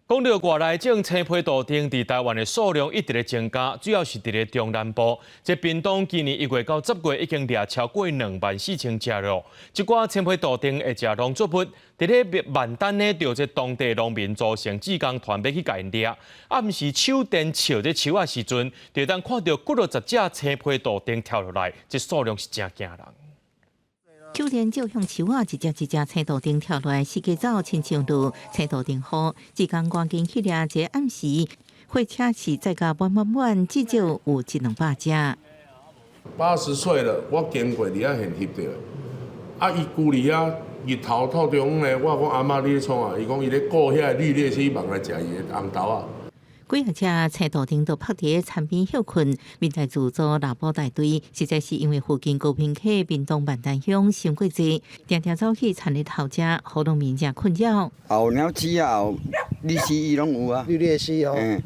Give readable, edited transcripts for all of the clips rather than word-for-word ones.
講到外來種青皮杜鵑佇台灣的數量一直咧增加，主要是佇咧中南部。這屏東今年1月到10月已經掠超過24,000隻囉。這寡青皮杜鵑會食農作物，佇咧萬丹呢，著這當地農民組成志工團欲去共𪜶掠。暗時手電照這樹仔時陣，就會當看著幾落十隻青皮杜鵑跳落來，這數量是誠驚人。手電照向樹仔，一隻一隻青杜鵑跳落來，四界走，親像落青杜鵑雨。志工趕緊去掠，這暗時貨車是載甲滿滿滿，至少有一兩百隻。 80歲了，我經過佇遐現翕著。啊，伊跍佇遐日頭透中午呢，我講阿嬤你咧創啥？伊講伊咧顧遐個綠鬣蜥蠓來食伊的紅豆仔。幾若隻青杜鵑都泊佇田邊歇睏，民代自組獵捕大隊，實在是因為附近高屏溪、屏東萬丹鄉傷過濟，定定走去田裡頭食，予農民誠困擾。有鳥鼠啊，有綠蜥攏有啊，綠鬣蜥哦，嗯，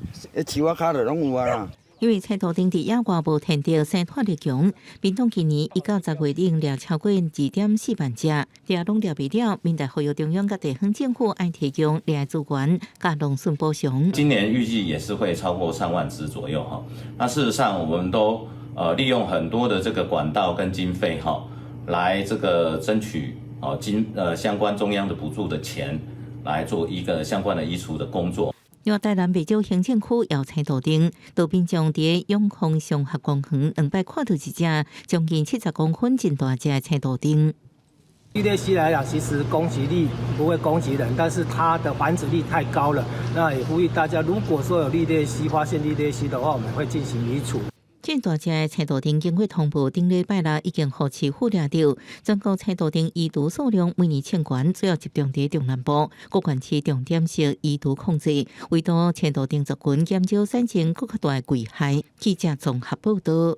樹仔跤就攏有啊啦。因為青杜鵑佇野外無天敵，生活力強。屏東今年1到10月已經掠超過2.4萬隻，掠攏掠袂了。民代呼籲中央佮地方政府愛提供掠資源，佮農損補償。今年預計也是會超過3萬隻左右哈。那事實上，我們都利用很多的這個管道跟經費哈，來這個爭取哦經相關中央的補助的錢，來做一個相關的移除的工作。另外，台南袂少行政區有青杜鵑，杜民眾佇永康綜合公園兩擺看著一隻將近70公分真大隻的青杜鵑。綠鬣蜥來講，其實攻擊力不會攻擊人，但是它的繁殖力太高了。那也呼籲大家，如果說有綠鬣蜥，發現綠鬣蜥的話，我們會進行移除。這大隻的青杜鵑經過通報，頂禮拜六已經予市府掠著。全國青杜鵑移除數量每年衝懸，主要集中佇中南部，各縣市重點是移除控制，為堵青杜鵑族群減少產生閣較大的危害。記者綜合報導。